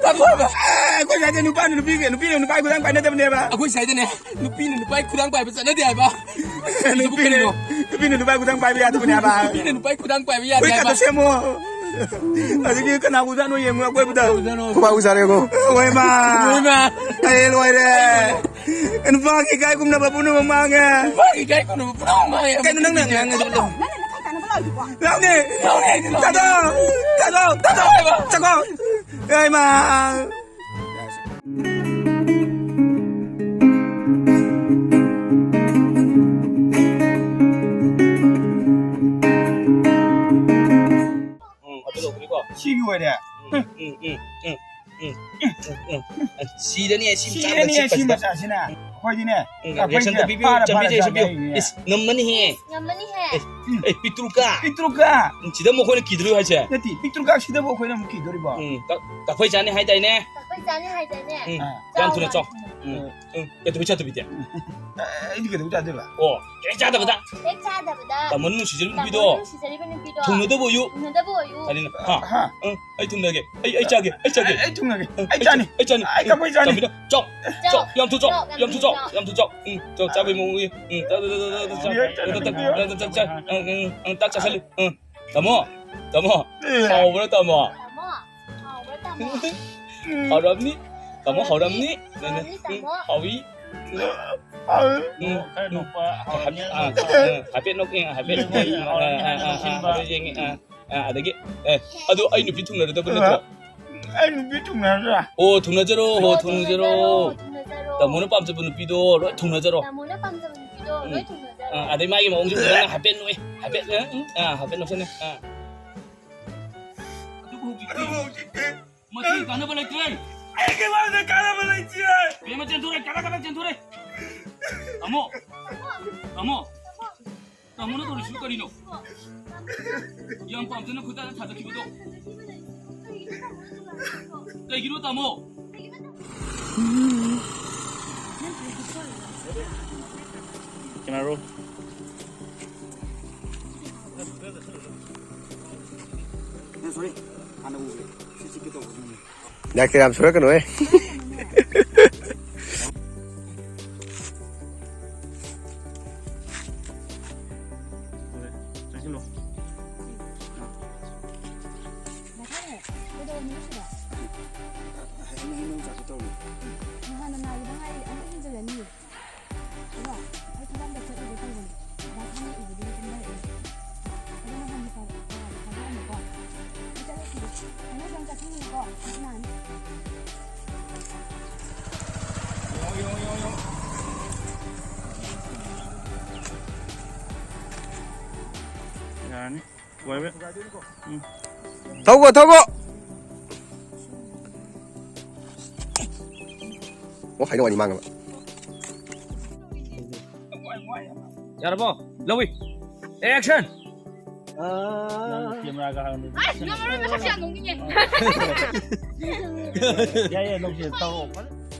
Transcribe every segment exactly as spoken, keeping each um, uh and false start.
ꯇꯥꯊꯣꯛꯑꯕ? ꯑꯦ, ꯑꯩꯈꯣꯏ ꯁ꯭ꯋꯥꯏꯗ ꯅꯨꯄꯥꯅ ꯅꯨꯄꯤꯒꯤ, ꯅꯨꯄꯤꯅ ꯅꯨꯄꯥꯒꯤ ꯈꯨꯗꯥꯡ ꯄꯥꯏꯅꯗꯕꯅꯦꯕ꯫ ꯑꯩꯈꯣꯏ ꯁ꯭ꯋꯥꯏꯗꯅꯦ ꯅꯨꯄꯤꯅ ꯅꯨꯄꯥꯒꯤ ꯈꯨꯗꯥꯡ ꯄꯥꯏꯕ ꯆꯠꯅꯗꯦ ꯍꯥꯏꯕ꯫ ꯅꯨꯄꯤꯅ, ꯀꯔꯤꯅꯣ? ꯅꯨꯄꯤꯅ ꯅꯨꯄꯥꯒꯤ ꯈꯨꯗꯥꯡ ꯄꯥꯏꯕ ꯌꯥꯗꯕꯅꯦ ꯍꯥꯏꯕ꯫ ꯅꯨꯄꯤꯅ ꯅꯨꯄꯥꯒꯤ ꯈꯨꯗꯥꯡ ꯄꯥꯏꯕ ꯌꯥꯗꯦ ꯍꯥꯏꯕ꯫ ꯐꯨꯔꯤꯠꯀꯥꯗꯣ ꯁꯦꯝꯃꯣ꯫ ꯑꯗꯒꯤ ꯀꯅꯥ ꯎꯖꯥꯠꯅꯣ ꯌꯦꯡꯉꯨ ꯑꯀꯣꯏꯕꯗ꯫ ꯀꯅꯥ ꯎꯖꯥꯠꯅꯣ? ꯈꯨꯕꯥꯛ ꯎꯖꯥꯔꯦꯀꯣ꯫ ꯍꯣꯏ ꯃꯥ꯫ ꯍꯣꯏ ꯃꯥ꯫ ꯑꯩ ꯂꯣꯏꯔꯦ꯫ ꯅꯨꯄꯥꯒꯤ ꯏꯀꯥꯏ ꯈꯨꯝꯅꯕ ꯄꯨꯝꯅꯃꯛ ꯃꯥꯡꯉꯦ꯫ ꯅꯨꯄꯥꯒꯤ ꯏꯀꯥꯏ ꯈꯨꯝꯅꯕ ꯄꯨꯝꯅꯃꯛ ꯃꯥꯡꯉꯦ꯫ ꯀꯩꯅꯣ ꯅꯪꯅ ꯉꯥꯡꯉꯤꯗꯨꯕꯣ? ꯅꯪꯅ ꯅꯈꯥ ꯇꯥꯅꯕ ꯂꯥꯛꯏꯗꯨꯕꯣ? ꯂꯥꯎꯅꯦ! ꯂꯥꯎꯅꯦ! ꯂꯥꯎꯅꯦ! ꯊꯥꯗꯣꯛ! ꯊꯥꯗꯣꯛ! ꯊꯥꯗꯣꯛ ꯍꯥꯏꯕ! ꯆꯠꯈꯣ! ꯑꯩ ꯃꯥ! ꯎꯝ, ꯑꯗꯨ ꯇꯧꯗ꯭ꯔꯤꯀꯣ? ꯁꯤꯒꯤ ꯑꯣꯏꯔꯦ꯫ ꯎꯝ, ꯎꯝ, ꯎꯝ, ꯎꯝ, ꯎꯝ, ꯎꯝ, ꯎꯝ, ꯎꯝ꯫ ꯁꯤꯔꯅꯤ, ꯁꯤ ꯁꯤꯔꯅꯤ, ꯃꯆꯥ ꯁꯤ ꯐꯖꯕ꯫ ꯃꯆꯥꯁꯤꯅ꯫ ꯑꯩꯈꯣꯏꯗꯤꯅꯦ, ꯎꯝ, ꯑꯩꯈꯣꯏꯁꯦ reaction ꯇꯧꯕꯤꯕꯤꯌꯨ, ꯐꯥꯔ ꯆꯥꯟꯕꯤꯗꯨ, ꯐꯥꯔ reaction ꯇꯧꯕꯤꯌꯨ꯫ ꯆꯥꯕ ꯌꯥꯏꯅꯦ꯫ ꯏꯁ, ꯉꯝꯃꯅꯤꯍꯦ꯫ ꯉꯝꯃꯅꯤꯍꯦ꯫ ꯑꯦ, ꯑꯦ, ꯄꯤꯛꯇ꯭ꯔꯨꯀꯥ꯫ ꯄꯤꯛꯇ꯭ꯔꯨꯀꯥ꯫ ꯎꯝ, ꯁꯤꯗ ꯑꯃꯨꯛ ꯑꯩꯈꯣꯏꯅ ꯀꯤꯗꯣꯔꯤꯕ ꯍꯥꯏꯁꯦ? ꯅꯠꯇꯦ, ꯄꯤꯛꯇ꯭ꯔꯨꯀꯥ ꯁꯤꯗꯕꯨ ꯑꯩꯈꯣꯏꯅ ꯑꯃꯨꯛ ꯀꯤꯗꯣꯔꯤꯕꯣ? ꯎꯝ, ꯀ-, ꯀꯐꯩ ꯆꯥꯅꯤ ꯍꯥꯏꯗꯥꯏꯅꯦ? ꯀꯐꯩ ꯆꯥꯅꯤ ꯍꯥꯏꯗꯥꯏꯅꯦ? ꯎꯝ, ꯆꯥꯎ, ꯌꯥꯝ ꯊꯨꯅ ꯌꯥꯝ ꯆꯥꯎ꯫ ꯊꯨꯅ꯫ ꯎꯝ, ꯎꯝ, ꯀꯩꯗꯧꯕꯩ ꯆꯥꯗꯕꯤꯗꯤ? ꯑꯦ, ꯑꯩꯗꯤ ꯀꯩꯗꯧꯕꯩ ꯆꯥꯗꯣꯏꯕ? ꯑꯣ, ꯍꯦꯛ ꯆꯥꯗꯕꯗ꯫ ꯍꯦꯛ ꯆꯥꯗꯕꯗ꯫ ꯇꯥꯃꯣꯅ ꯅꯨꯡꯁꯤꯖꯔꯤꯕ ꯅꯨꯄꯤꯗꯣ꯫ ꯇꯥꯃꯣꯅ ꯅꯨꯡꯁꯤꯖꯔꯤꯕ ꯅꯨꯄꯤꯗꯣ꯫ ꯊꯨꯡꯅꯗꯕ ꯑꯣꯏꯌꯨ꯫ ꯊꯨꯡꯅꯗꯕ ꯑꯣꯏꯌꯨ꯫ ꯑꯗꯨꯅ, ꯍꯥ? ꯍꯥ? ꯎꯝ, ꯑꯩ ꯊꯨꯡꯅꯒꯦ꯫ ꯑꯩ, ꯑꯩ ꯆꯥꯒꯦ꯫ ꯑꯩ ꯆꯥꯒꯦ꯫ ꯑꯩ, ꯑꯩ ꯊꯨꯡꯅꯒꯦ꯫ ꯎꯝ, ꯑꯩ ꯑꯩ ꯆꯥꯅꯤ꯫ ꯆꯥ-, ꯑꯩ ꯆꯥꯅꯤ꯫ ꯆꯥꯎ꯫ ꯆꯥꯎ꯫ ꯆꯥꯎ꯫ ꯌꯥꯝ ꯊꯨ ꯆꯥꯎ꯫ ꯆꯥꯎ꯫ ꯌꯥꯝ ꯊꯨ ꯆꯥꯎ꯫ ꯌꯥꯝ ꯊꯨ ꯆꯥꯎ꯫ ꯎꯝ, ꯆꯥꯎ, ꯆꯥꯕꯩ ꯃꯑꯣꯡ ꯎꯏ꯫ ꯎꯝ, ꯆꯥ-, ꯆꯥ-, ꯆꯥ-, ꯆꯥ-, ꯆꯥ-, ꯆꯥ-, ꯆꯥ-, ꯆꯥ-, ꯆꯥ-, ꯎꯝ, ꯎꯝ, ꯎꯝ, ꯆꯥꯛ ꯆꯥꯁꯜꯂꯨ꯫ ꯎꯝ꯫ ꯇꯥꯃꯣ, ꯇꯥꯃꯣ, ꯑꯦ꯫ ꯍꯥꯎꯕ꯭ꯔꯥ ꯇꯥꯃꯣ? ꯇꯥꯃꯣ, ꯍꯥꯎꯕ꯭ꯔꯥ ꯇꯥꯃꯣ? ꯎꯝ꯫ ꯍꯥꯎꯔꯝꯅꯤ? ꯇꯥꯃꯣ, ꯍꯥꯎꯔꯝꯅꯤ? ꯍꯥꯎꯔꯝꯅꯤ? ꯎꯝ, ꯎꯝ, ꯇꯥꯃꯣ꯫ ꯍꯥꯎꯏ꯫ ꯎꯝ꯫ ꯎꯝ, ꯈꯔ ꯎꯝ꯫ ꯅꯣꯛꯄ, ꯍꯥꯎꯔꯝꯅꯤ? ꯍꯥꯏꯐꯦꯠ, ꯑꯥ, ꯅꯣꯛꯄ꯫ ꯑꯥ, ꯍꯥꯏꯐꯦꯠ ꯅꯣꯛꯑꯦ, ꯍꯥꯏꯐꯦꯠ ꯅꯣꯛꯑꯦ꯫ ꯎꯝ, ꯑꯥ, ꯑꯥ, ꯑꯥ, ꯑꯥ, ꯍꯥꯏꯐꯦꯠ ꯌꯦꯡꯉꯦ, ꯑꯥ꯫ ꯑꯥ, ꯑꯗꯒꯤ, ꯑꯦ, ꯑꯗꯨ ꯑꯩ ꯅꯨꯄꯤ ꯊꯨꯡꯅꯔꯗꯕ ꯅꯠꯇ꯭ꯔꯣ? ꯑꯩ ꯅꯨꯄꯤ ꯊꯨꯡꯅꯔꯗ꯭ꯔꯥ? ꯑꯣ, ꯊꯨꯡꯅꯖꯔꯣ, ꯍꯣ, ꯊꯨꯡꯅꯖꯔꯣ꯫ ꯊꯨꯡꯅꯖꯔꯣ, ꯊꯨꯡꯅꯖꯔꯣ꯫ ꯇꯥꯃꯣꯅ ꯄꯥꯝꯖꯕ ꯅꯨꯄꯤꯗꯣ ꯂꯣꯏ ꯊꯨꯡꯅꯖꯔꯣ꯫ ꯇꯥꯃꯣꯅ ꯄꯥꯝꯖꯕ ꯅꯨꯄꯤꯗꯣ ꯎꯝ꯫ ꯂꯣꯏ ꯊꯨꯡꯅꯖꯔꯣ꯫ ꯑꯥ, ꯑꯗꯩ ꯃꯥꯒꯤ ꯃꯑꯣꯡꯁꯦ ꯎꯕꯗ ꯅꯪ ꯍꯥꯏꯐꯦꯠ ꯅꯣꯛꯑꯦ, ꯍꯥꯏꯐꯦꯠ, ꯑ, ꯎꯝ, ꯑꯥ, ꯍꯥꯏꯐꯦꯠ ꯅꯣꯛꯁꯟꯅꯦ꯫ ꯑꯥ꯫ ꯑꯗꯨꯕꯨ ꯍꯧꯖꯤꯛꯇꯤ ꯑꯗꯨꯕꯨ ꯍꯧꯖꯤꯛꯇꯤ ꯃꯁꯤ ꯀꯥꯟꯅꯕ ꯂꯩꯇ꯭ꯔꯦ꯫ ꯑꯩꯒꯤ ꯋꯥꯗ ꯀꯥꯟꯅꯕ ꯂꯩꯇ꯭ꯔꯦ꯫ ꯕꯦꯝꯃ ꯆꯦꯟꯊꯣꯔꯦ, ꯀꯥꯔꯛ ꯀꯥꯔꯛ ꯆꯦꯟꯊꯣꯔꯦ꯫ ꯇꯥꯃꯣ! ꯇꯥꯃꯣ! ꯇꯥꯃꯣꯅ ꯇꯧꯔꯤꯁꯤꯕꯨ ꯀꯔꯤꯅꯣ? ꯌꯥꯝ ꯄꯥꯝꯖꯅ ꯈꯨꯠꯇ ꯊꯥꯗꯈꯤꯕꯗꯣ꯫ ꯀꯩꯒꯤꯅꯣ, ꯇꯥꯃꯣ? Camera roll. ꯑꯦ, sorry, ꯍꯥꯟꯅ ꯎꯒ꯭ꯔꯦ꯫ ꯗꯥꯛꯇꯔ ꯌꯥꯝ ꯁꯣꯏꯔꯛꯀꯅꯨꯍꯦ꯫ ꯆꯪꯁꯤꯜꯂꯣ꯫ ꯃꯊꯪꯅꯦ, ꯀꯩꯗꯧꯔꯝꯃꯤꯅꯣ ꯁꯤꯗ? ꯍꯩꯅꯧ, ꯍꯩꯅꯧ ꯆꯥꯒꯦ ꯇꯧꯔꯤ꯫ ꯅꯍꯥꯟꯅ ꯅꯥꯈꯤꯗ ꯉꯥꯏꯔꯤ, ꯑꯃꯨꯛ ꯍꯦꯟꯖꯤꯜꯂꯅꯤ꯫ ꯑꯗꯣ ꯑꯩ ꯊꯕꯛ ꯑꯝꯇ ꯆꯠꯂꯨꯒꯦ ꯇꯧꯕꯅꯦ꯫ ꯗꯥ ꯊꯥꯏꯅ ꯎꯕꯗꯨꯗ ꯀꯨꯝꯊꯔꯛꯑꯦ꯫ ꯑꯗꯣ ꯅꯍꯥꯟꯒꯤ ꯄꯥꯎ ꯀꯌꯥꯗꯣ ꯊꯥꯖꯔꯝꯃꯨꯀꯣ꯫ ꯑꯩ ꯆꯠꯂꯁꯤꯗꯤ꯫ ꯍꯩꯅꯧꯁꯨ ꯌꯥꯝ ꯆꯥꯁꯤꯟꯒꯅꯨꯀꯣ, ꯄꯨꯛ ꯅꯥꯅꯤ꯫ ꯌꯥꯔꯅꯤ꯫ ꯂꯣꯏꯔꯦ꯫ ꯎꯝ꯫ ꯊꯧꯒꯣ, ꯊꯧꯒꯣ꯫ ꯑꯣ, ꯍꯩꯅꯧ ꯑꯅꯤ ꯃꯥꯡꯉꯕ꯫ ꯌꯥꯔꯕꯣ? ꯂꯧꯏ꯫ ꯑꯦꯛꯁꯟ! ꯅꯪ ꯀꯦꯃꯦꯔꯥꯒ ꯍꯥꯡꯗꯣꯏ ꯑꯁ, ꯉꯝꯃꯔꯣꯏ, ꯃꯁꯛꯁꯦ ꯌꯥꯝ ꯅꯣꯛꯅꯤꯡꯉꯦ꯫ ꯌꯥꯏ, ꯌꯥꯏ, ꯂꯧꯁꯦ, ꯇꯧꯔꯣ꯫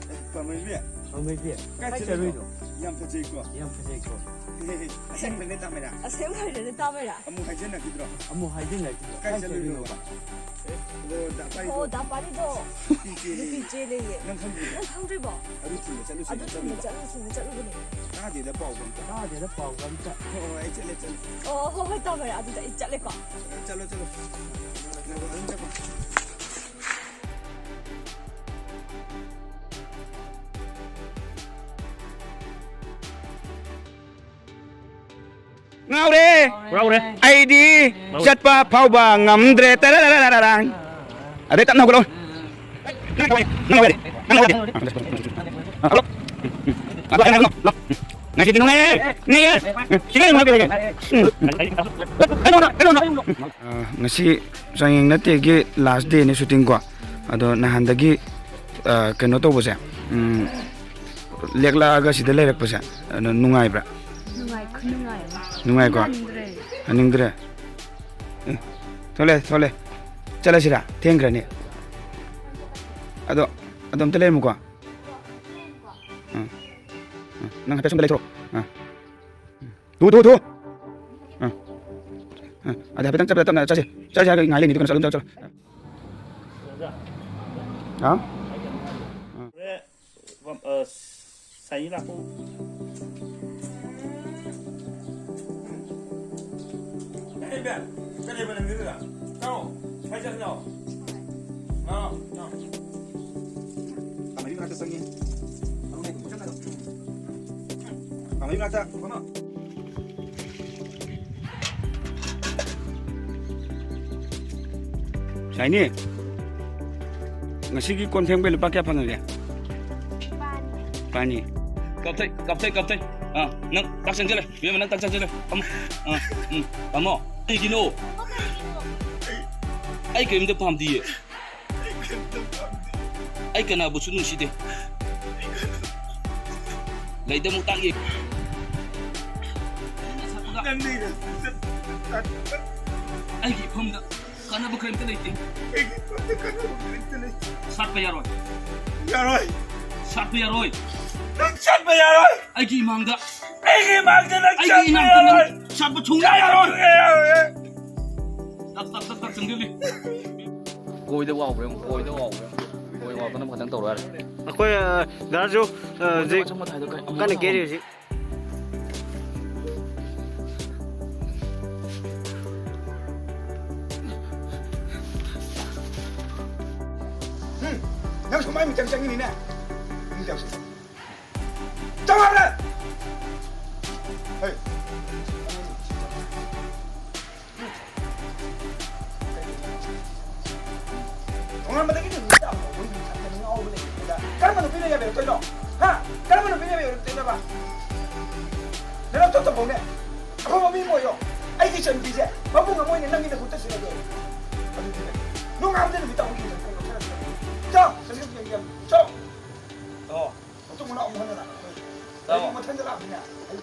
ꯄꯥꯝꯃꯩꯕꯤ꯫ ꯄꯥꯝꯃꯩꯕꯤ꯫ ꯀꯥꯏ ꯀꯥꯏ ꯆꯠꯂꯨꯏꯅꯣ? ꯆꯠꯂꯨꯏꯅꯣ? ꯌꯥꯝ ꯐꯖꯩꯀꯣ꯫ ꯌꯥꯝ ꯐꯖꯩꯀꯣ꯫ ꯑꯁꯦꯡꯕꯅꯦ ꯇꯥꯃꯩꯔꯥ? ꯑꯁꯦꯡꯕꯅꯦ ꯇꯥꯃꯩꯔꯥ? ꯑꯃꯨꯛ ꯍꯥꯏꯖꯟꯅꯈꯤꯗ꯭ꯔꯣ? ꯑꯃꯨꯛ ꯍꯥꯏꯖꯟꯅꯈꯤꯗ꯭ꯔꯣ? ꯀꯥꯏ ꯀꯥꯏ ꯆꯠꯂꯨꯏꯅꯣ? ꯆꯠꯂꯨꯏꯅꯣꯕ? ꯑꯦ, ꯑꯗꯣ ꯗꯥ ꯄꯥꯔꯤꯗꯣ ꯑꯣ, ꯗꯥ ꯄꯥꯔꯤꯗꯣ ꯅꯨꯄꯤ ꯆꯦꯜꯂꯦꯌꯦ꯫ ꯅꯨꯄꯤ ꯆꯦꯜꯂꯦꯌꯦ꯫ ꯅꯪ ꯈꯪꯗ꯭ꯔꯤꯕꯣ? ꯅꯪ ꯈꯪꯗ꯭ꯔꯤꯕꯣ? ꯑꯗꯨ ꯊꯤꯟꯕ ꯆꯠꯂꯨꯁꯤꯅ ꯑꯗꯨ ꯊꯤꯟꯕ ꯆꯠꯂꯨꯏꯕ꯫ ꯆꯠꯂꯨꯁꯤꯅ ꯆꯠꯂꯨꯕꯅꯦ꯫ ꯇꯥꯗꯦꯗ ꯄꯥꯎꯒ ꯑꯝꯇ꯫ ꯇꯥꯗꯦꯗ ꯄꯥꯎꯒ ꯑꯝꯇ꯫ ꯍꯣꯏ, ꯍꯣꯏ, ꯑꯩ ꯆꯠꯂꯦ, ꯆꯠꯂꯦ꯫ ꯑꯣ, ꯍꯣꯏ, ꯍꯣꯏ, ꯇꯥꯃꯩꯔꯥ, ꯑꯗꯨꯗ ꯑꯩ ꯆꯠꯂꯦꯀꯣ꯫ ꯆꯠꯂꯣ, ꯆꯠꯂꯣ꯫ ꯉꯥꯏꯈꯣ, ꯑꯗꯨꯝ ꯆꯠꯈꯣ꯫ ꯉꯥꯎꯔꯦ꯫ ꯉꯥꯎꯔꯦ꯫ ꯑꯩꯗꯤ ꯉꯥꯎꯔꯦ꯫ ꯆꯠꯄ ꯐꯥꯎꯕ ꯉꯝꯗ꯭ꯔꯦ꯫ ꯇꯔꯥꯔꯥꯔꯥꯔꯥꯡ꯫ ꯑꯗꯩ ꯇꯞꯅ ꯍꯧꯒꯠꯂꯣ꯫ ꯅꯪ ꯍꯧꯒꯠꯂꯦ꯫ ꯅꯪ ꯍꯧꯒꯠꯂꯦ꯫ ꯍꯧꯒꯠꯂꯣ꯫ ꯑꯗꯣ ꯑꯩ ꯉꯥꯏꯈꯣ꯫ ꯉꯁꯤꯗꯤ ꯅꯨꯡꯉꯥꯏꯔꯦ꯫ ꯅꯨꯡꯉꯥꯏꯔꯦ꯫ ꯁꯤꯗꯤ ꯅꯨꯡꯉꯥꯏꯔꯦ꯫ ꯀꯩꯅꯣ, ꯀꯩꯅꯣ꯫ ꯑ, ꯉꯁꯤ ꯆꯥꯡꯌꯦꯡ ꯅꯠꯇꯦꯒꯤ ꯂꯥꯁ ꯗꯦꯅꯤ ꯁꯨꯇꯤꯡ ꯀꯣ꯫ ꯑꯗꯣ ꯅꯍꯥꯟꯗꯒꯤ, ꯑ, ꯀꯩꯅꯣ ꯇꯧꯕꯁꯦ, ꯎꯝ, ꯂꯦꯛꯂꯛꯑꯒ ꯁꯤꯗ ꯂꯩꯔꯛꯄꯁꯦ, ꯑꯗꯣ ꯅꯨꯡꯉꯥꯏꯕ꯭ꯔꯥ? ꯅꯨꯡꯉꯥꯏ, ꯈꯨꯅꯨꯡꯉꯥꯏ ꯑꯃ꯫ ꯅꯨꯡꯉꯥꯏꯀꯣ? ꯍꯟꯅꯤꯡꯗ꯭ꯔꯦ꯫ ꯍꯟꯅꯤꯡꯗ꯭ꯔꯦ? ꯑꯦ, ꯊꯣꯛꯂꯦ, ꯊꯣꯛꯂꯦ꯫ ꯆꯠꯂꯁꯤꯔꯥ? ꯊꯦꯡꯈ꯭ꯔꯅꯤ꯫ ꯑꯗꯣ, ꯑꯗꯣ ꯑꯝꯇ ꯂꯩꯔꯝꯃꯨꯀꯣ꯫ ꯎꯝ꯫ ꯎꯝ꯫ ꯅꯪ ꯍꯥꯏꯐꯦꯠ ꯁꯣꯝꯗ ꯂꯩꯊꯣꯔꯛꯑꯣ꯫ ꯑꯥ꯫ ꯎꯝ꯫ ꯊꯨ, ꯊꯨ, ꯊꯨ꯫ ꯑꯥ꯫ ꯑꯥ꯫ ꯑꯗ ꯍꯥꯏꯐꯦꯠꯇꯪ ꯆꯠꯄꯗ ꯇꯞꯅ ꯆꯠꯁꯤ꯫ ꯆꯠꯁꯤ ꯍꯥꯏꯔꯒ ꯉꯥꯏ ꯂꯩꯅꯤꯗꯤ ꯀꯩꯅꯣ, ꯆꯠꯂꯣ, ꯆꯠꯂꯣ, ꯆꯠꯂꯣ꯫ ꯍꯥ? ꯑ, ꯁꯥꯏꯅꯤ ꯂꯥꯛꯄ꯫ ꯀꯩ ꯕꯦ? ꯀꯩ ꯂꯩꯕ ꯅꯪꯒꯤꯗꯨꯗ? ꯂꯥꯛꯑꯣ, ꯁ꯭ꯋꯥꯏ ꯆꯠꯁꯤ ꯂꯥꯛꯑꯣ꯫ ꯂꯥꯛꯑꯣ, ꯂꯥꯛꯑꯣ꯫ ꯀꯃꯥꯏꯅ ꯉꯥꯛꯇ ꯆꯪꯉꯤ? ꯀꯃꯥꯏꯅ ꯉꯥꯛꯇ? ꯁꯥꯏꯅꯤ, ꯉꯁꯤꯒꯤ ꯀꯣꯟ ꯐꯦꯡꯕꯩ ꯂꯨꯄꯥ ꯀꯌꯥ ꯐꯪꯉꯒꯦ? ꯂꯨꯄꯥ ꯑꯅꯤ꯫ ꯀꯞꯊꯩ, ꯀꯞꯊꯩ, ꯀꯞꯊꯩ꯫ ꯑꯥ, ꯅꯪ ꯇꯥꯛ ꯆꯪꯁꯤꯜꯂꯦ꯫ ꯏꯕꯦꯝꯃ, ꯅꯪ ꯇꯥꯛ ꯆꯪꯁꯤꯜꯂꯦ꯫ ꯐꯝꯃꯣ꯫ ꯑꯥ, ꯎꯝ, ꯐꯝꯃꯣ꯫ ꯀꯩꯒꯤꯅꯣ? ꯑꯩ ꯀꯔꯤꯝꯇ ꯄꯥꯝꯗꯤꯌꯦ꯫ ꯑꯩ ꯀꯅꯥꯕꯨꯁꯨ ꯅꯨꯡꯁꯤꯗꯦ꯫ ꯂꯩꯗ ꯑꯃꯨꯛ ꯇꯥꯛꯏ꯫ ꯑꯩꯒꯤ ꯏꯐꯝꯗ ꯀꯥꯟꯅꯕ ꯀꯔꯤꯝꯇ ꯂꯩꯇꯦ꯫ ꯁꯥꯠꯄ ꯌꯥꯔꯣꯏ꯫ ꯌꯥꯔꯣꯏ꯫ ꯁꯥꯠꯄ ꯌꯥꯔꯣꯏ꯫ ꯅꯪ ꯁꯥꯠꯄ ꯌꯥꯔꯣꯏ꯫ ꯑꯩꯒꯤ ꯏꯃꯥꯡꯗ꯫ ꯑꯩꯒꯤ ꯏꯃꯥꯡꯗ ꯅꯪ ꯑꯩꯒꯤ ꯁꯥꯠꯄ ꯏꯅꯥꯛꯇ ꯅꯪ ꯌꯥꯔꯣꯏ꯫ ꯁꯥꯠꯄ ꯁꯨꯡꯌꯥ ꯌꯥꯔꯣꯏ꯫ ꯌꯥꯔꯣꯏ꯫ ꯇꯛ, ꯇꯛ, ꯇꯛ, ꯇꯛ ꯆꯪꯁꯤꯜꯂꯤ꯫ ꯀꯣꯏꯗ ꯋꯥꯎꯕ꯭ꯔꯥ ꯌꯦꯡꯉꯨ, ꯀꯣꯏꯗ ꯋꯥꯎꯕ꯭ꯔꯥ ꯌꯦꯡꯉꯨ꯫ ꯀꯣꯏ ꯋꯥꯎꯗꯅꯕ ꯈꯛꯇꯪ ꯇꯧꯔꯣ ꯍꯥꯏꯔꯦ꯫ ꯑꯩꯈꯣꯏ, ꯑ, ꯗꯥꯁꯨ, ꯑ, ꯍꯧꯖꯤꯛ ꯃꯁꯛ ꯃꯇꯥꯏꯗ ꯀꯩ ꯑꯃꯨꯛ ꯀꯟꯅ ꯁꯥꯕ꯫ ꯀꯦꯔꯤ ꯍꯧꯖꯤꯛ꯫ ꯎꯝ, ꯅꯪ ꯁꯨꯃꯥꯏ ꯃꯤꯆꯪ ꯆꯪꯉꯤꯅꯤꯅꯦ꯫ ꯃꯤꯆꯪ ꯆꯪꯉꯤ꯫ ꯆꯪꯉꯛꯑꯣꯅꯦ! ꯍꯩ꯫ ꯅꯣꯡꯉꯥꯟꯕꯗꯒꯤ ꯅꯨꯃꯤꯠ ꯇꯥꯕ ꯐꯥꯎꯕ ꯌꯨ ꯊꯛꯇꯅ ꯉꯥꯎꯔꯒ ꯂꯩꯔꯤꯉꯩꯗ ꯀꯔꯝꯕ ꯅꯨꯄꯤꯅ ꯌꯥꯕꯤꯔꯛꯇꯣꯏꯅꯣ? ꯍꯥ? ꯀꯔꯝꯕ ꯅꯨꯄꯤꯅ ꯌꯥꯕꯤꯔꯛꯇꯣꯏꯅꯣꯕ? ꯅꯅꯥꯎ ꯇꯣꯝꯊꯣꯛꯄꯧꯅꯦ꯫ ꯑꯐꯕ ꯃꯤ ꯑꯃ ꯑꯣꯏꯌꯣ꯫ ꯑꯩꯒꯤ ꯏꯆꯟꯅꯨꯄꯤꯁꯦ ꯃꯕꯨꯡ ꯑꯃ ꯑꯣꯏꯅ ꯅꯪꯒꯤ ꯅꯕꯨꯛꯇ ꯁꯤꯟꯅꯒꯦ꯫ ꯑꯗꯨꯗꯤꯅꯦ, ꯅꯣꯡꯉꯥꯟꯕꯗ ꯅꯨꯃꯤꯠ ꯇꯥꯕ ꯌꯨ ꯊꯛꯇꯅ ꯉꯥꯎꯁꯟꯅꯗꯅ꯫ ꯆꯣ! ꯆꯣ! ꯆꯣ! ꯃꯇꯨꯡ ꯃꯅꯥꯎ ꯑꯃꯨꯛ ꯍꯟꯅ ꯂꯥꯛꯑꯣ꯫ ꯆꯣ! ꯃꯊꯪꯗ ꯂꯥꯛꯑꯗꯤꯅꯦ, ꯑꯩ